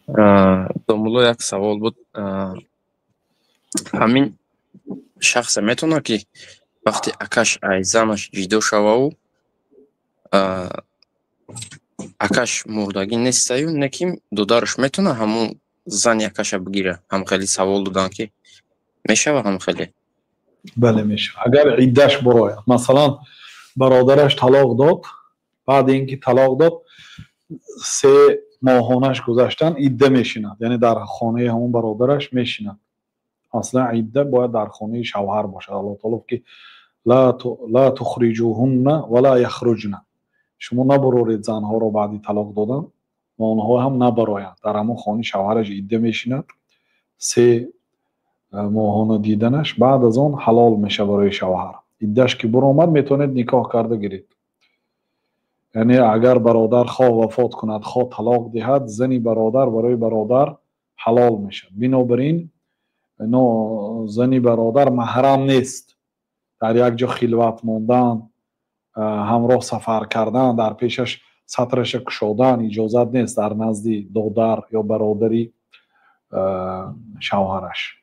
Домулло, як савол буд. Ҳамин шахсе метавонад, ки вақте акаш ай занаш ҷидо шававу акаш мурдагӣ нестаю, не ки додараш метавонад ҳамун зани акаша бигира? Ҳам хеле савол доданд, ки мешава ҳам хеле? Бале, мешава, агар иддаш бурояд. Масалан, бародараш талоқ дод, баъди ин ки талоқ дод, 3 моҳонаш гузаштан, идда мешинад, яъне дар хонаи ҳамон бародараш мешинад. Аслан идда бояд дар хонаи шавҳар бошад. Аллоҳ таоло ки: ла тухриҷуҳунна ва ла яхруҷна, шумо набароред занҳоро баъди талоқ додан ва онҳо ҳам набароянд. Дар ҳамон хонаи шавҳараш идда мешинад, 3 моҳона диданаш, баъд аз он ҳалол мешавад барои шавҳар. Иддаш ки буромад, метавонед никоҳ карда гиред. Яъне агар бародар хоҳ вафот кунад, хоҳ талоқ диҳад, зани бародар барои бародар ҳалол мешавад. Бинобар ин но зани бародар маҳрам нест. Дар як ҷо хилват мондан, ҳамроҳ сафар кардан, дар пешаш сатраша кушодан иҷозат нест дар назди додар ё бародари шавҳараш.